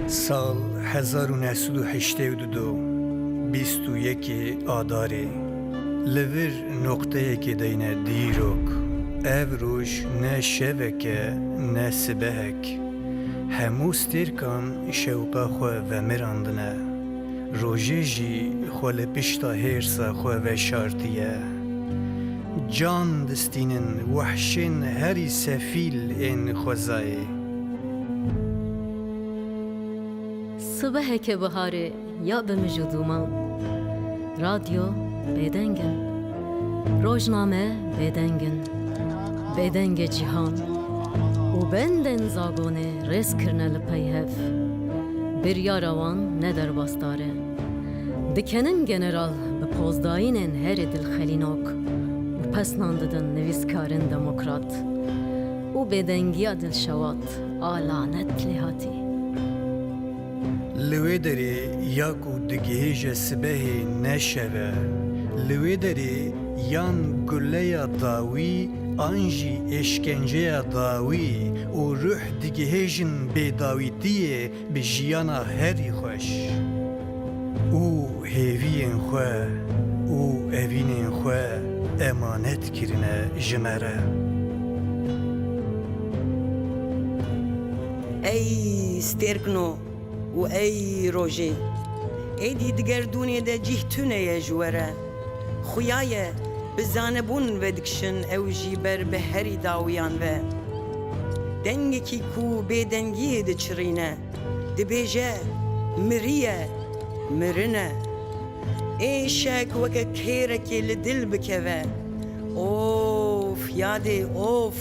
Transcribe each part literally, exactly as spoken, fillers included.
Sal hezar û neh sed û heştê û du, bîst û yekê Adarê. Li vir noqteyekê deyne dîrok. Ev roj ne şevek e, ne sibehek. Hemû stêrkan şewqa xwe vemirandine. Rojê jî xwe li pişta hêrsa xwe veşartiye. Can distînin wehşên herî sefîl ên xwezayê. Sibeheke biharê ya bi mij û dûman. Radyo bêdeng in. Rojname bêdeng in. Bêdengê cîhan û bendên zagonê rêz kirine li pey hev. Biryara wan ne derbasdar e. Dikenin general bi pozdayînên herî dilxelînok û pesnan didin nivîskarên demokrat û bêdengiya dilşewat a lanet lê hatî. Li wê derê ya ku digihêje sibehê ne şev e, li wê derê yan guleya dawî an jî êşkenceya dawî û ruh digihêjin bêdawîtiyê bi jiyana herî xweş û hêviyên xwe û evînên xwe emanet kirine ji me re. Ey stêrkno û ey rojê, êdî di gerdûnê de cîh tune ye ji we re. Xuya ye, bi zanebûn vedikişin ew jî ber bi herî dawiyan ve. Dengekî ku bêdengiyê diçirîne, dibêje, miriye, mirine. Êşek weke kêrekê li dil bikeve. Of, yadê, of.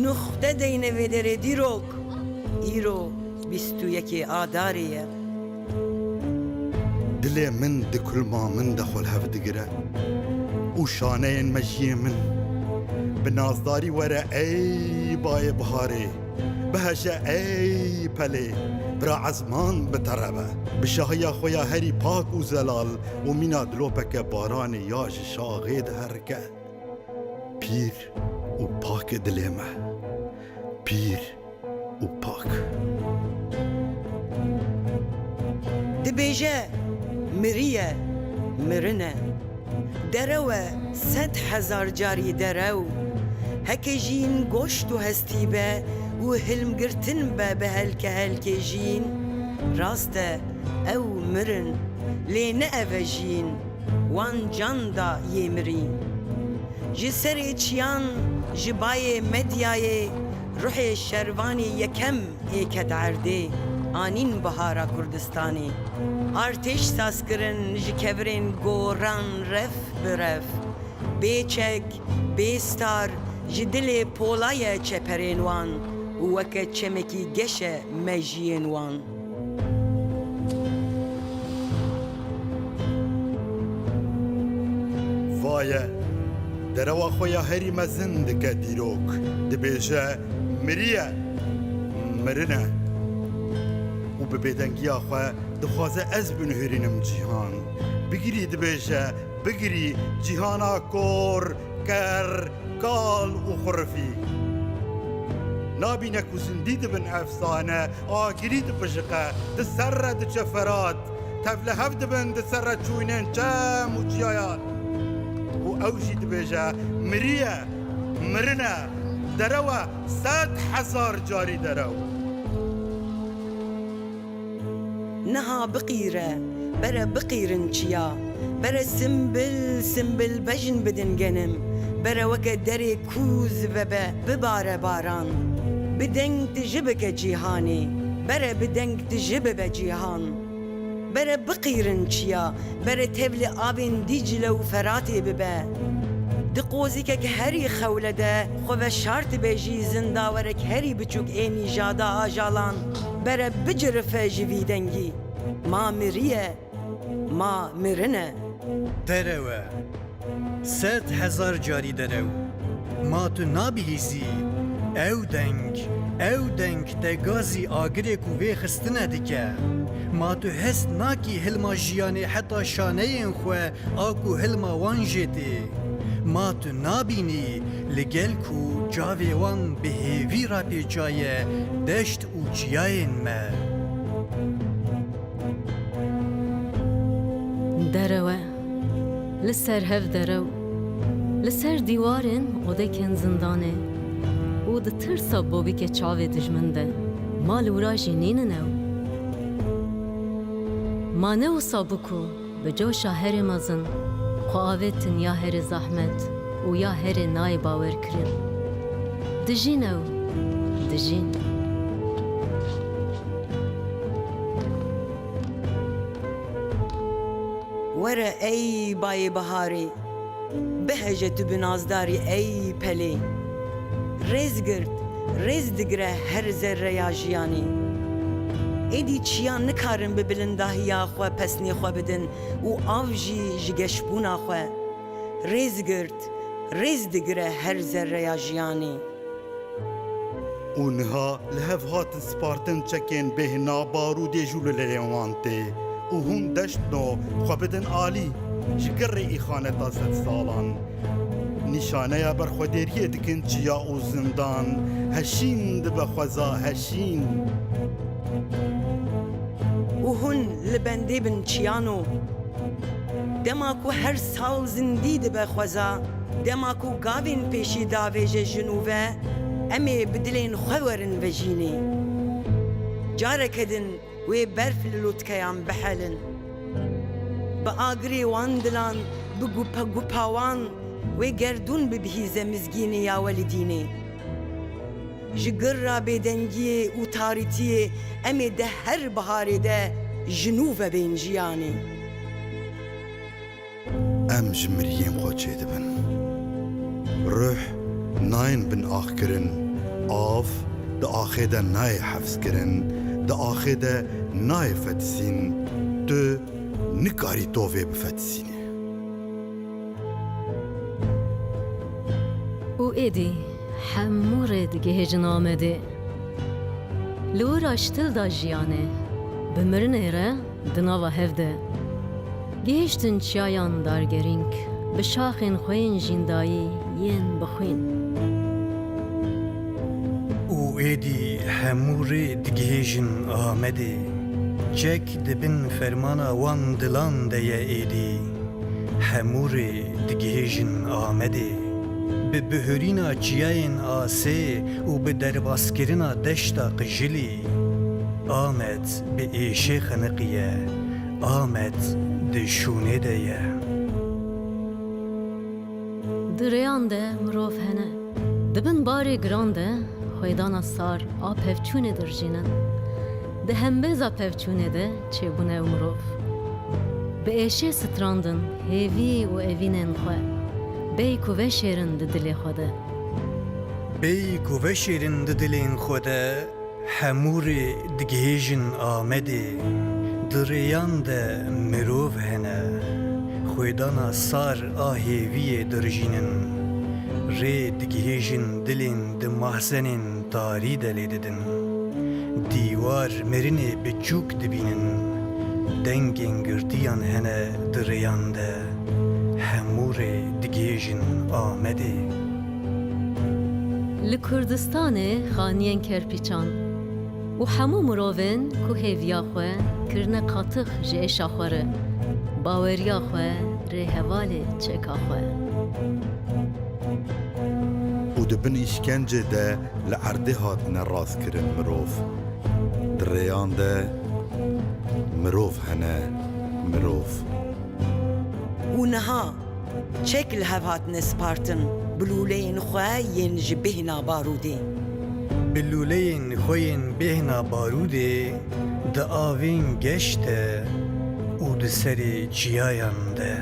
Nuxte deyne vê derê dîrok. Îro bîst û yekê Adarê ye. Dilê min di kulma min de xwe li hev digire û şaneyên mejiyê min bi nazdarî were ey bayê biharê. Bihişe ey pelê, bira ezman biterebe. Bi şahiya xwe ya herî pak û zelal û mîna dilopeke baranê ya ji şaxê diherike. Pîr û pak dilê me. Pîr û pak. Dibêje, miriye, mirine. Derew e, sed hezar carî derew. Heke jîn goşt û hestî be û hilmgirtin be bi helke helkê jîn, rast e, ew mirin, lê ne ev e jîn, wan can da yê mirî. Ji serê çiyan, ji bayê medyayê, ruhê şervanî yekem ê ket erdê, anîn bihara Kurdistanê. Artêş saz kirin ji kevirên goran ref bi ref. Bê çek, bê star, ji dilê pola ye çeperên wan û weke çemekî geş e mejiyên wan. Vaye, derewa xwe ya herî mezin dike dîrok, dibêje, miriye, mirine. Û bi bêdengiya xwe dixwaze ez binihêrînim cîhan. Bigirî, dibêje, bigirî, cîhana kor, ker, kal û xurifî. Nabîne ku zindî dibin efsane, agirî dipijiqe, di ser re diçe Ferat, tevlihev dibin di ser re çûyînên çem û çiyayan. Û ew jî dibêje, miriye, mirine, derew e, sed hezar carî derew. Niha biqîre, bere biqîrin çiya, bere simbil simbil bejn bidin genim, bere weke derê kûz vebe bibare baran. Bi deng tiji bike cîhanê, bere bi deng tiji bibe cîhan. Bere biqîrin çiya, bere tevlî avên Dîcle û Feratê bibe. Di qozîkek herî xewle de xwe veşartibe jî zindawerek herî biçûk ê nîjada ajalan, bere bicirife ji vî dengî. Ma miriye, ma mirine. Derew e. Sed hezar carî derew. Ma tu nabihîzî. Ew deng, ew deng te gazî agirê ku vê xistine dike. Ma tu hest nakî hilma jiyanê heta şaneyên xwe a ku hilma wan jê tê. Ma tu nabînî li gel ku çavê wan bi hêvî rapêçaye deşt û çiyayên me. Derew e. Li ser hev derew. Li ser dîwarên odekên zindanê û di tirsa bobîkê çavê dijmin de mal û ra jî nînin ew. Ma ne wisa bû ku bi coşa herê mezin xwe avêtin ya herê zehmet û ya herê nayê bawerkirin. Dijîn ew, dijîn. Were ey bayê biharê, bihece tu bi nazdarî ey pelê. Rêz girt, rêz digire her zerreya jiyanê. Êdî çiyan nikarin bi bilindahiya xwe pesnê xwe bidin û av jî ji geşbûna xwe. Rêz girt, rêz digire her zerreya jiyanê. Û niha li hev hatin spartin çekên bêhna barûdê jû li lêlên wan tê û hûn deştno xwe bidin alî ji girê îxaneta sedsalan. Nîşaneya berxwedêriyê dikin çiya û zindan heşîn dibe xweza heşîn. Û hûn li bendê bin çiyano. Dema ku her saw zindî dibe xweza, dema ku gavên pêşî davêje ji nû ve, em ê bi dilên xwe werin vejînê. Careke din wê berf li lûtkeyan bihelin. Bi agirê wan dilan, bi gupe gupa wan wê gerdûn bibihîze mizgînê ya welidînê. Ji girra bêdengiyê û tarîtiyê em ê di her biharê de ji nû ve bên jiyanê. Em ji miriyên xwe çêdibin. Ruh nayên bin axkirin, av di axê de nayê hefzkirin, di axê de nayê fetisîn. Tu nikarî tovê bifetisînî. Û êdî hemû rê digihêjin Amedê. Li wir a ji til da jiyanê, bi mirinê re di nava hev de. Gihiştin çiyayan dargerîng, bi şaxên xwe yên jîndayî yên bi xwîn. Û êdî hemû rê digihêjin Amedê. Çek di bin fermana wan dilan de ye êdî. Hemû rê digihêjin Amedê. Bi bihurîna çiyayên asê û bi derbaskirina deşta qijilî, Amed bi êşê xeniqiye, Amed di şûnê de ye. Di rêyan de mirov hene. Di bin barê giran de xwêdana sar a pevçûnê dirjînin. Di hembêza pevçûnê de çêbûne ew mirov. Bi êşê strandin hêvî û evînên xwe. Bêyî ku veşêrin di dilê xwe de. Bêyî ku veşêrin di dilên xwe de. Hemû rê digihêjin Amedê. Di rêyan de mirov hene. Xwêdana sar a hêviyê dirjînin. Rê digihêjin dilên di mahzenên tarî de lê didin. Dîwar mirinê biçûk dibînin. Dengên girtiyan hene di rêyan de. Hemû rê digihêjin Amedê. Li Kurdistanê xaniyên kerpîçan û hemû mirovên ku hêviya xwe kirine qatix ji êşa xwe re, baweriya xwe rê hevalê çeka xwe. Û di bin îşkencê de li erdê hatine rastkirin mirov. Di rêyan de mirov hene, mirov. Û niha çek li hev hatine spartin, bi lûleyên xwe yên ji bêhna barûdê. Bi lûleyên xwe yên bêhna barûdê di avên geş de û di serê çiyayan de.